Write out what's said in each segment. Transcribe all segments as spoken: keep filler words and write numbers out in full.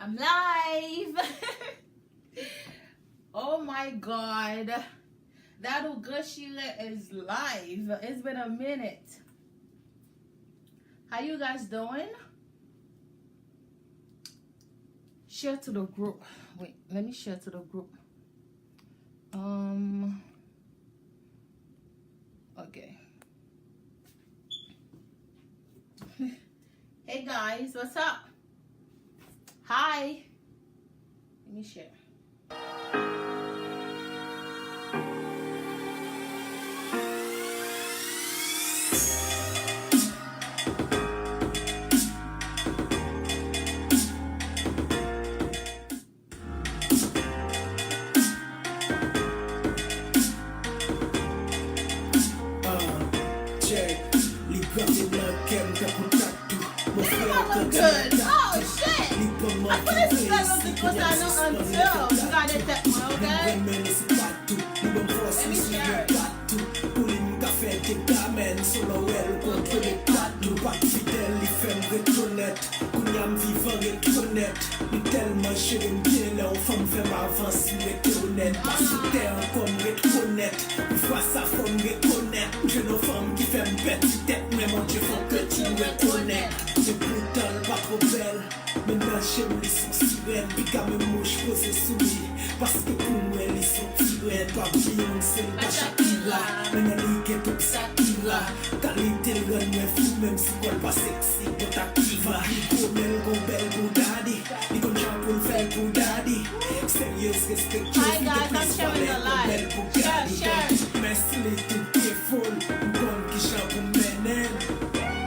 I'm live. Oh my God. That Ugoshire is live. It's been a minute. How you guys doing? Share to the group. Wait, let me share to the group. Um, okay. Hey guys, what's up? Hi. Let me share. Li grave nan kè m tankou tatou. Mon frè an grandi nan tatou. Li ban m anpil preyis, li konnen m sispann leve tatou. Li renmen nou se patou. Li ban m fòs, li sou mwen patou. Pou li m ka fè dega, men sou lawèl kontwole patou. Pa t fidèl, li fè m rekonèt. Kounye a m vivan ret onèt. Li tèlman jere m byen, lè yon fanm fè m avans, m rete onèt. Pa sou tè ankò, m ret onèt. Pi fwa sa fò m rekonèt. M jwenn yon fanm ki fè m pèdi tèt, men Bondye fè yon peti m rekonèt. Se poutan l pa twò bèl, men nan je m li s on sirèn. Piga men mouch poze sou li, paske pou mwen li s on tirèn. Pa Beyoncé, l pa Shakira, men nan li gen tout sa ki ra. Kalite l rann mwen fou, menm si kò l pa seksi, bon ta ki va. Li gwo men l gon bèl boudadi, li konn jan pou l fè l pou dadi. Seryez, respektyez, li gen plis valè gon bèl bougadi. Mès li tout defo l, m konn ki jan pou m mennen l.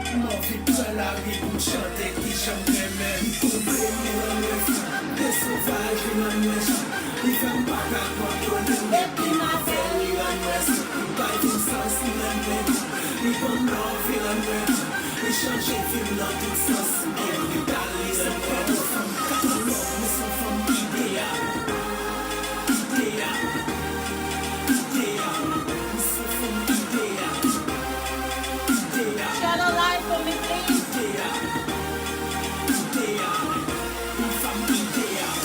M anvi pran lari pou m chante ki jan m renmen l. Li konble m, li rann mwen fou, de sovaj, li rann mwen fou. Li fè m pa ka kontwole m, depi m avè l, li rann mwen sou. Li bay vin sans, li rann mwen fou. Li ban m love, li rann mwen fou. Li chanje vi m nan tout sans. M gen vital, li rann mwen yon fanm katalòg. Mwen se yon fanm ideyal. Ideyal. Ideyal. Mwen se yon fanm ideyal. Ideyal. Share the live for me, please. Ideyal. Ideyal. Yon fanm ideyal.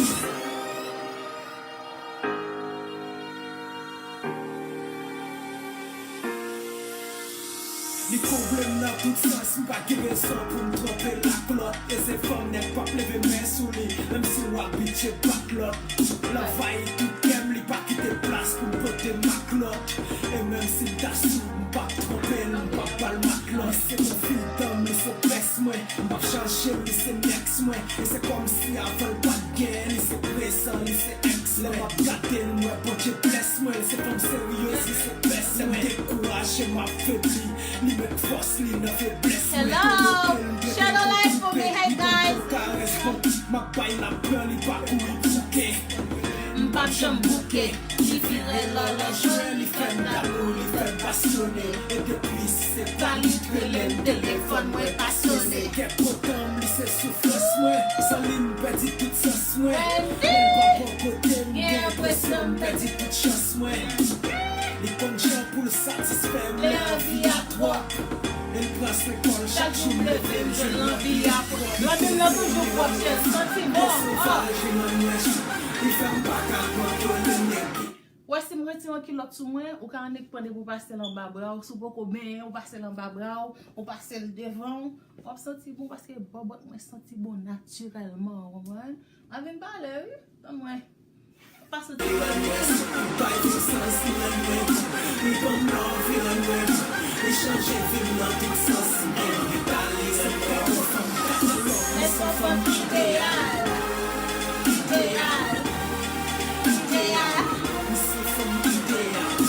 Li konble m nan tout sans, m pa gen rezon pou m twonpe l ak lòt. E se fanm nèg p ap leve men sou li, menm si w abitye bat lòt. L anvayi tout kè m, li pa kite plas pou m pote maklòt. E menm si m ta sou, m p ap twonpe l, m p ap ba l maklòt. Li se konfidan m, li se bès mwen, m p ap chanje l, li se nèks mwen. E se kòmsi avan l pa t gen, li se prezan, li se èks mwen. Lè m ap gade l, m wè Bondye blès mwen. Li se fanm seryez, li se bès mwen. Lè m dekouraje, m ap febli, li met fòs li nan feblès mwen. Hello, share the live for me. Hey guys. M ap bay l ap pran, li pa kouri bouke. M p ap janm bouke. Li vire lòlòj mwen, li fè m damou, li fè m pasyone. E depi se pa li k rele m, telefòn mwen pa sone. Li se kè kontan m, li se soufrans mwen. San li m pèdi tout sans mwen. Lè l pa bò kote m, gen enpresyon m pèdi tout chans mwen. Li konn jan pou l satisfè m lè anvi a twòp. E l pran swen kò l chak jou m leve, m jwenn lanvi a pwòp. Lanvi m nan toujou pwòp, chè, santi bon. Li fè m pa ka kontwole nèg. Wè, si m retire yon kilòt sou mwen, ou ka annik pran depi w pase l anba bra w. Si w poko benyen, ou pase l anba bra w, ou pase l devan w, w ap santi bon paske bòbòt mwen santi bon natirèlman, ou konprann? M ap vin pale, wi. Tann mwen. Li rann mwen sou, li bay vin sans, li rann mwen fou. Li ban m love, li rann mwen fou. Li chanje vi m nan tout sans. M gen vital, li rann mwen yon fanm katalòg. Mwen se yon fanm ideyal. Ideyal. Ideyal. Mwen se yon fanm ideyal.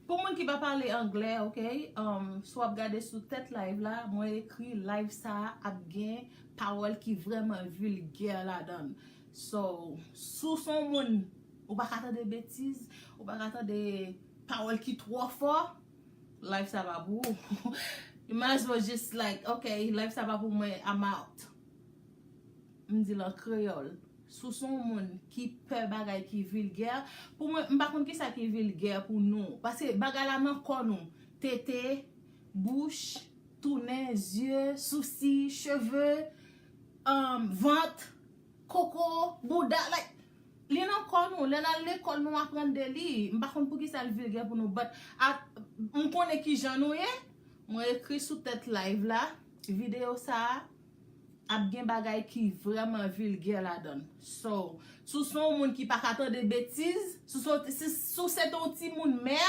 Pou moun ki pa pale anglè, ok, um, si w ap gade sou tèt live la, mwen ekri live sa a ap gen pawòl ki vrèman vilgè ladan l. So, si w se yon moun, ou pa ka tande betiz, ou pa ka tande pawòl ki twò fò, live sa pa pou ou. You might as well just like, ok, live sa pa pou mwen, I'm out. M di l an kreyòl. Si w se yon moun ki pè bagay ki vilgè, pou mwen, m pa konn kisa ki vilgè pou nou. Paske bagay la nan kò nou. Tete, bouch, tounen, zye, sousi, cheve, um, vant. koko, bouda, like, li nan kò nou. Lè n al lekòl, nou aprann de li. M pa konn poukisa l vilgè pou nou, but a, m konnen kijan nou ye. Mwen ekri sou tèt live la, videyo sa a ap gen bagay ki vrèman vilgè ladan l. So, si w se yon moun ki pa ka tande betiz, si w se, si, si w se te yon timoun mè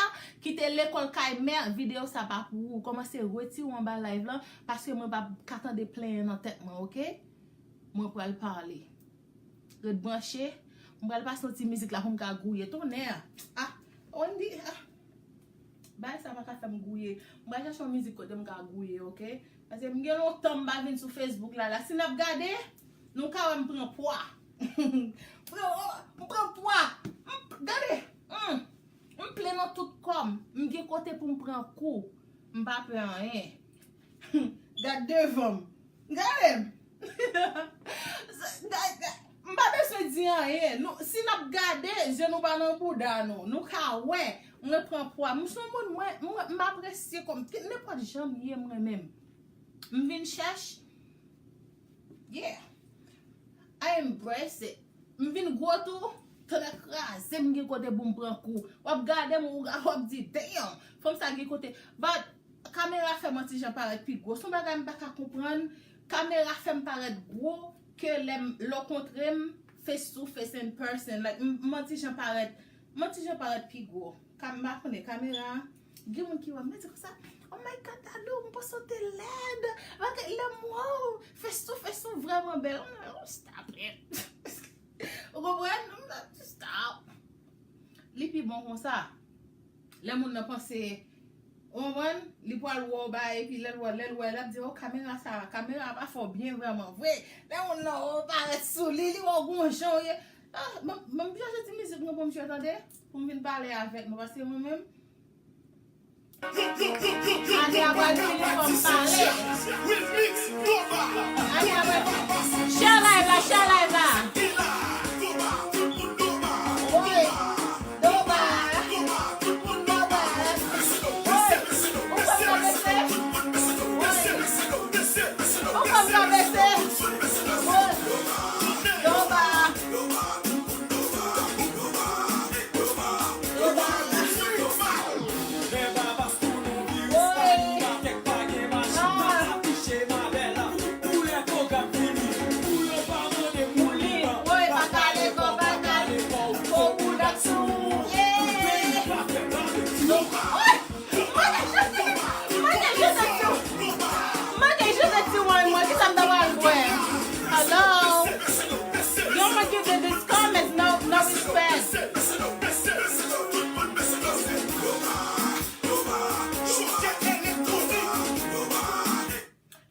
ki te lekòl kay mè, videyo sa pa pou ou. Kòmanse retire w anba live lan, paske mwen pa ka tande plenyen nan tèt mwen, oke? Mwen pral pale. Ret branche. Mwen pral pase yon ti mizik la pou m ka gouye. Tonnè! Ah, Wendy, ah. Bagay sa pa ka fè m gouye. Mwen pral chache yon mizik kote m ka gouye, oke? Paske m gen lontan m pa vin sou Facebook la, la. Si n ap gade, nou ka wè m pran pwa. Pran, oh, m pran pwa. M, gade. Hmm. M plen nan tout kò m. M gen kote pou m pran kou. M pa pè anyen. Gad devan m. Gade m. M pa bezwen di anyen. Nou, si n ap gade, je nou pa nan bouda nou. Nou ka wè, mwen pran pwa. M se yon moun, mwen, mwen, m apresye kò m. Nenpòt jan m ye, mwen menm. M vin chèch. Yeah. I embrace it. M vin gwo tou, tonnè kraze m, gen kote pou m pran kou. W ap gade m, w ap di, damn, fanm sa gen kote. But, kamera fè m yon ti jan parèt pi gwo. Se yon bagay m pa ka konprann. Kamera fè m parèt gwo ke lè m, lè w kontre m face to face in person. Like, m, m yon ti jan parèt, m yon ti jan parèt pi gwo. Ka, m pa konnen, kamera, gen moun ki wè m, mwen di konsa, "Oh my God, Dadou, m panse w te lèd." Bagay, lè m wè w, face to face ou vrèman bèl. Oh, stop it. Ou konprann? Stop. Li pi bon konsa. Lè moun nan panse, ou konprann? Li pral wè w bay, epi lè l wè, lè l wè, l ap di, "Oh, kamera sa, kamera pa fè w byen vrèman vre." Lè moun nan, oh, parèt sou li, li wè w gon jan w ye. Ah, ban, ban m chache ti mizik mwen pou m jwe, tande? Pou m vin pale avèk nou, paske mwen menm, Ane a pral fini, fò m pale. Ane a pral fini. Share live la, share live la. Woy, Doba. Doba. Woy, ou kwè m ka bese? Woy. Ou kwè m ka bese? Woy. Doba. Hello? Don't forget that this comments, no, no respect.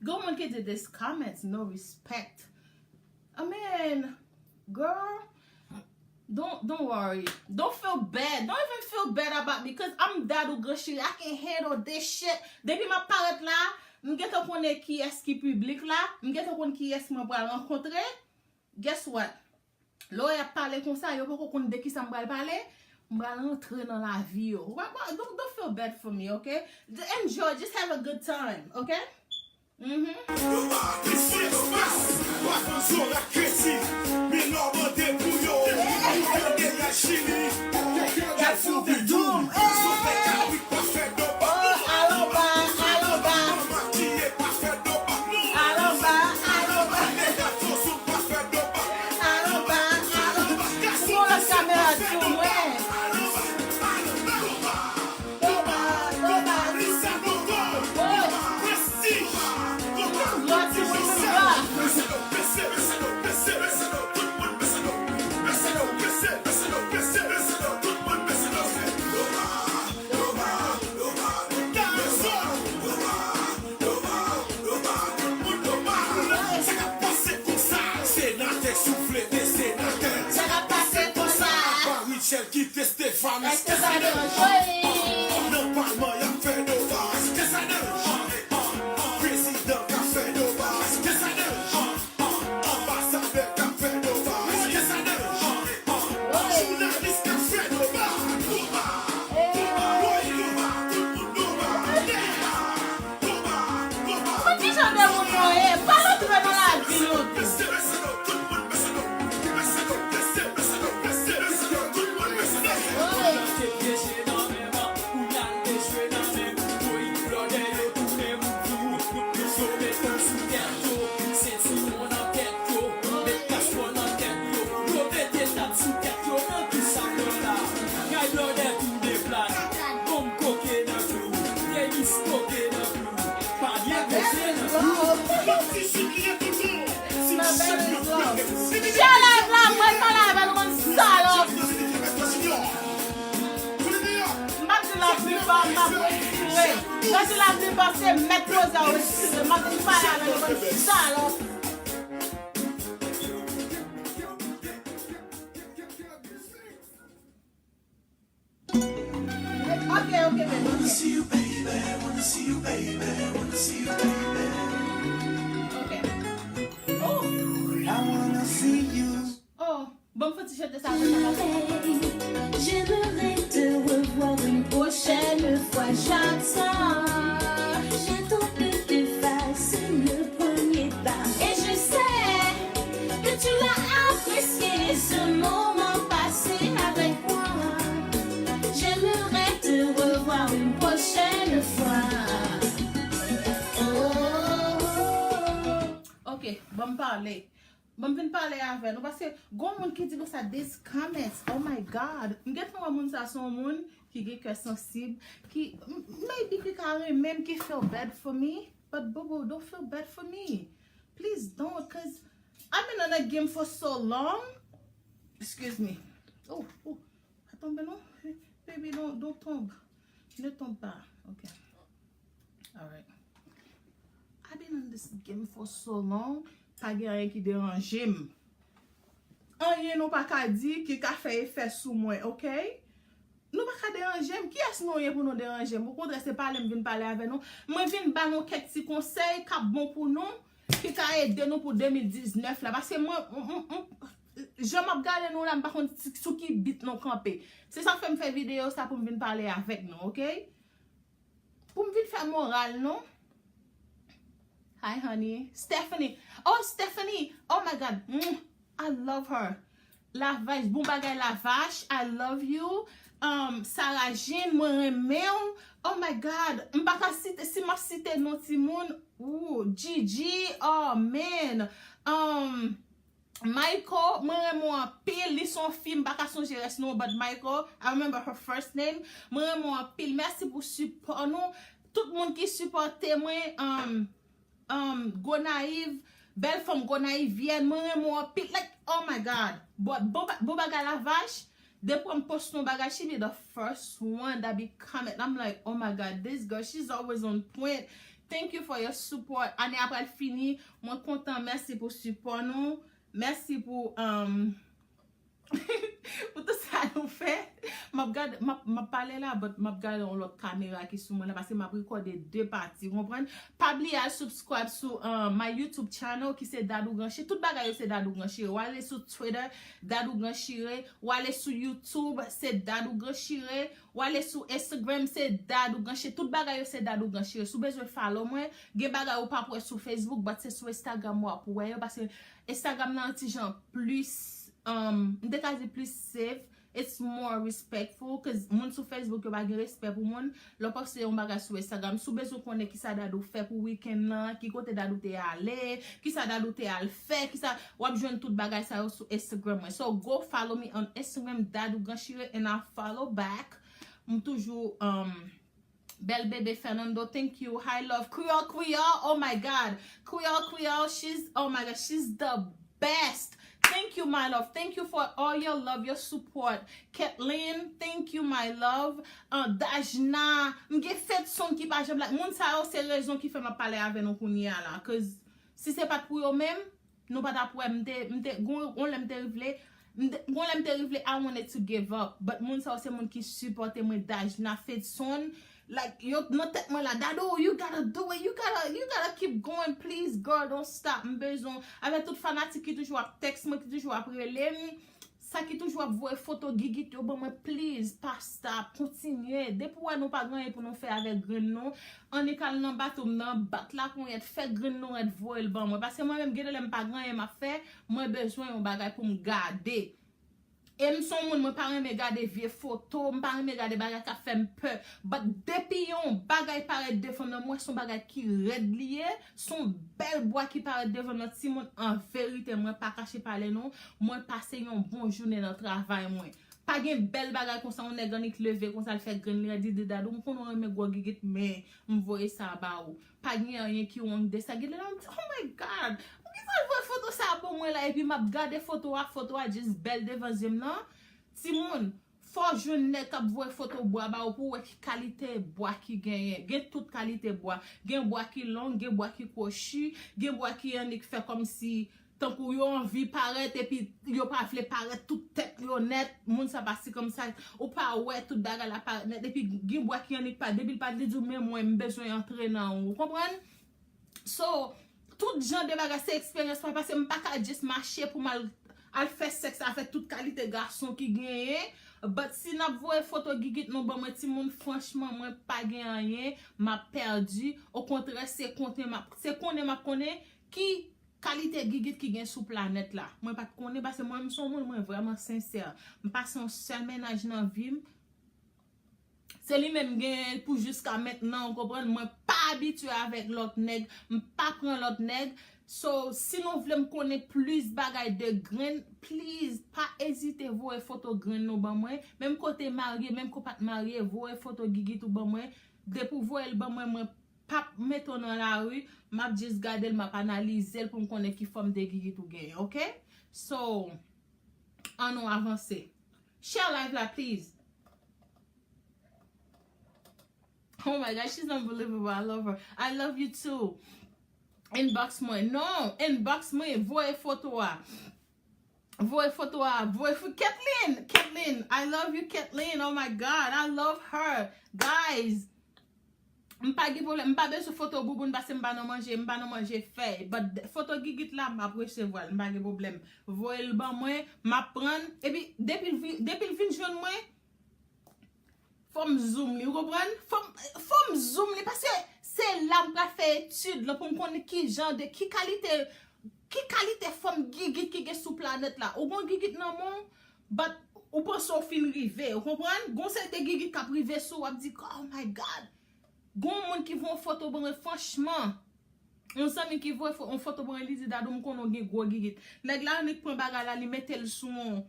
Gon moun ki di this comments, no respect. I mean, girl, don't, don't worry. Don't feel bad. Don't even feel bad about me, 'cause I'm Dadou Grand Cheri. I can handle this shit. Depi m ap parèt la, m gentan konnen kiyès ki piblik la. M gentan konn kiyès mwen pral rankontre. Guess what? Lè w ap pale konsa, yo poko konn de kisa m pral pale. M pral rantre nan lavi yo. Ou pa, pa, don't, don't feel bad for me, okay? Just enjoy, just have a good time, okay? Mm-hmm. Senatè souflete, senatè. Sa k ap pase konsa? Papa Richel kite Stéphane. Èske sa deranje? Nan palman y ap fè doba. Èske sa deranje? Prezidan k ap fè doba. Èske sa deranje? Anbasadè k ap fè doba. Èske sa deranje? Jounalis k ap fè doba. Doba. Woy, doba. Tout moun doba. Doba. Doba. Mwen ki jan de moun nou ye? Pa rantre nan lavi nou tou. Share live la, mwen pale avè nou, bann salòp. M ap di laplipa, m ap retire. Mwen di laplipa, se mèt poze a retire. M ap di pale avè nou, bann salòp. Ok, ok, baby, ok. Ok. Oh. Oh, bon, fò ti chante sa pou sa. J'aimerais te revoir une prochaine fois. J'attends, j'attends que tu fasses le premier pas. Et je sais que tu l'as apprécié ce moment passé avec moi. J'aimerais te revoir une prochaine fois. Oh, oh, oh. Ok, bon, m pale. Bon, m vin pale avè nou, paske gon moun ki di konsa, these comments, oh my God. M gentan wè moun sa se yon moun ki gen kè sansib, ki, m-, maybe ki ka renmen m, ki feel bad for me, but boo boo, don't feel bad for me. Please don't, cause I've been in the game for so long. Excuse me. Oh, oh, pa tonbe non. Baby, don't, don't tombe. Ne tombe pas. Ok. Alright. I've been in this game for so long. Pa gen anyen ki deranje m. Anyen nou pa ka di ki ka fè efè sou mwen, ok? Nou pa ka deranje m. Kiyès nou ye pou nou deranje m? Okontrè, se pale m vin pale avè nou. Mwen vin ba nou kèk ti konsèy k ap bon pou nou, ki ka ede nou pou de mil diznèf la. Paske mwen, m, m, m, jan m ap gade nou la, m pa konn si, sou ki bit nou kanpe. Se sa k fè m fè videyo sa pou m vin pale avèk nou, ok? Pou m vin fè moral nou. Hi, honey. Stephanie. Oh, Stephanie. Oh, my God. Mm, I love her. Lavach, bon bagay Lavach. I love you. Um, Sarah Jean, mwen renmen w. Oh, my God. M pa ka site, si m ap site non timoun. Ooh, Gigi. Oh, man. Um, Michael, mwen renmen w anpil. Li se yon fi, m pa ka sonje rès non, but Michael, I remember her first name. Mwen renmen w anpil. Mèsi pou sipò nou. Tout moun ki sipòte mwen, um, um, Gonayiv, bèl fanm Gonayivyèn, mwen renmen w anpil. Like, oh my God. Bon, bon, ba- bon bagay Lavach. Depi m poste yon bagay, she be the first one that be comment. I'm like, oh my God, this girl, she's always on point. Thank you for your support. Ane a pral fini. Mwen kontan. Mèsi pou sipò nou. Mèsi pou, um, pou tout sa nou fè. M ap gade, m ap, m ap pale la, but m ap gade yon lòt kamera ki sou mwen la, paske m ap rekòde de pati, w konprann? Pa bliye al subscribe sou, uh, my YouTube channel ki se Dadou Grand Chire. Tout bagay yo se Dadou Grand Chire. W ale sou Twitter, Dadou Grand Chire. W ale sou YouTube, se Dadou Grand Chire. W ale sou Instagram, se Dadou Grand Chire. Tout bagay yo se Dadou Grand Chire. Si w bezwen follow mwen, gen bagay ou p ap wè sou Facebook, but se sou Instagram w ap wè yo, paske Instagram nan yon ti jan plis, um, m te ka di plis safe, it's more respectful, 'cause moun sou Facebook yo pa gen respè pou moun. Lè w poste yon bagay sou Instagram, si w bezwen konnen kisa Dadou fè pou weekend nan, ki kote Dadou te ale, kisa Dadou te al fè, kisa, w ap jwenn tout bagay sa yo sou Instagram mwen. So go follow me on Instagram, Dadou Grand Chire, and I follow back. M toujou, um, Bèl bebe Fernando, thank you. Hi, love. Creole, Creole, oh my God. Creole, Creole, she's, oh my God, she's the best. Thank you, my love. Thank you for all your love, your support. Kathleen, thank you, my love. Uh, Dajna, m gen Fedson ki pa janm like. Moun sa yo se rezon ki fè m ap pale avè nou kounye a la. 'Cause si se pa t pou yo menm, nou pa t ap wè m te, m te, gon, gon lè m te rive, m te, gon lè m te rive, I wanted to give up. But moun sa yo se moun ki sipòte mwen, Dajna, Fedson. Like, yo, nan tèt mwen la, Dadou, you gotta do it, you gotta, you gotta keep going, please, girl, don't stop. M bezwen, avèk tout fanatik ki toujou ap text mwen, ki toujou ap rele m, sa ki toujou ap voye foto gigit yo ban mwen, please, pa stop, kontinye. Depi w wè nou pa gen anyen pou nou fè avèk grenn nou, annik al nan bato m nan, bat laponyèt, fè grenn nou rèd, voye l ban mwen. Paske mwen menm, gen de lè m pa gen anyen m ap fè, mwen bezwen yon bagay pou m gade. E m se yon moun, mwen pa renmen gade vye foto, m pa renmen gade bagay k ap fè m pè. But depi yon bagay parèt devan m nan, m wè se yon bagay ki rèd li ye, se yon bèl bwa ki parèt devan m nan, timoun, an verite, mwen pa kache pale non, mwen pase yon bon jounen nan travay mwen. Pa gen bèl bagay konsa, yon nèg annik leve konsa, l fè grenn li, di, di dadou, m konnen w renmen gwo gigit, men m voye sa ba ou. Pa gen anyen ki wrong de sa. Gen lè la, m di, oh my God, poukisa l voye foto sa a ban mwen la? Epi m ap gade foto a, foto a just bèl devan zye m nan. Timoun, fò w jwenn nèg k ap voye foto bwa ba ou pou w wè ki kalite bwa ki genyen. Gen tout kalite bwa. Gen bwa ki long, gen bwa ki kwochi, gen bwa ki annik fè kòmsi tankou yo anvi parèt epi yo pa vle parèt, tout tèt yo nèt. Moun sa pa sikòm sa, ou pa wè tout bagay la parèt nèt. Epi gen bwa ki annik pa, depi l pa li di w, men mwen, m bezwen antre nan ou. Ou konprann? So, tout jan de bagay, se eksperyans mwen pase, m pa ka just mache pou m al, al fè sèks avèk tout kalite gason ki genyen. But si n ap voye foto gigit nou ban mwen, timoun, franchman, mwen pa gen anyen, m ap pèdi. Okontrè, se konnen m ap, se konnen m ap konnen ki kalite gigit ki gen sou planèt la. Mwen pa t konnen, paske mwen, m se yon moun, mwen vrèman sensè. M pase yon sèl mennaj nan vi m. Se li menm gen pou jiska mentnan, ou konprann? Mwen pa abitye avèk lòt nèg, m pa pran lòt nèg. So, si nou vle m konnen plis bagay de grenn, please, pa ezite voye foto grenn nou ban mwen. Menm ke w te marye, menm ke w pa t marye, voye foto gigit ou ban mwen. Depi w voye l ban mwen, mwen p ap mete w nan lari, m ap just gade l, m ap analize l pou m konnen ki fòm de gigit ou genyen, oke? So, ann nou avanse. Share live la, please. Oh my God, she's unbelievable. I love her. I love you too. Inbox mwen. Non, inbox mwen. Voye foto a. Voye foto a. Voye foto. Kathleen! Kathleen! I love you, Kathleen. Oh my God, I love her. Guys, m pa gen pwoblèm. M pa bezwen foto bouboun paske m pa nan manje. M pa nan manje fèy. But foto gigit la, m ap resevwa l. M pa gen pwoblèm. Voye l ban mwen. M ap pran l. Epi, depi l vin, depi l vin jwenn mwen, fò m zoom li, ou konprann? Fò m, fò m zoom li, paske se la m pral fè etid lan pou m konnen ki jan de, ki kalite, ki kalite fòm gigit ki gen sou planèt la. Ou gon gigit nan men w, but ou panse w fin rive, ou konprann? Gon seri de gigit k ap rive sou w, w ap di, oh my God. Gon moun ki voye yon foto ban mwen, franchman. Yon zanmi ki voye fo-, yon foto ban mwen, li di, dadou, m konnen w gen gwo gigit. Nèg la annik pran bagay la, li mete l sou yon,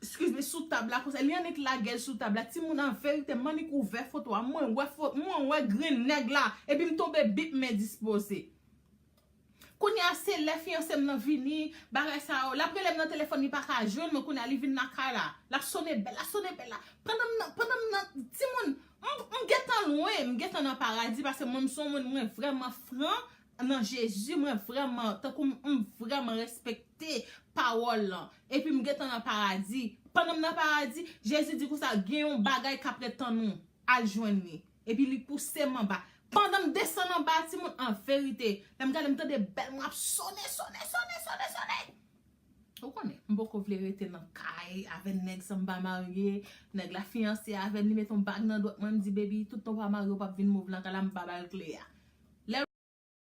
excuse me, sou tab la konsa. Li annik lage l sou tab la. Timoun, an verite, m annik ouvè foto a. Mwen wè fo-, mwen wè grenn nèg la. Epi m tonbe bip men dispoze. Kounye a, se lè fiyanse m nan vini, bagay sa yo. L ap rele m nan telefòn, li pa ka jwenn mwen. Kounye a, li vin lakay la. L ap sone bèl, l ap sone bèl la. Pandan m nan, pandan m nan, timoun, m, m gentan lwen, m gentan nan paradi, paske mwen, m se yon moun, mwen vrèman fran nan Jezi, mwen vrèman, tankou m, m vrèman respekte pawòl lan. Epi m gentan nan paradi. Pandan m nan paradi, Jezi di konsa, gen yon bagay k ap ret tann ou, al jwenn li. Epi li pouse m anba. Pandan m desann anba, timoun, an verite, lè m gade, m tande bèl mwen ap sone, sone, sone, sone, sone. Ou konnen, m poko vle rete nan kay avè nèg san m pa marye. Nèg la fiyanse avè m, li met yon bag nan dwèt mwen, m di, baby, tout tan w pa marye, w p ap vin move nan kay la, m pa ba l kle a.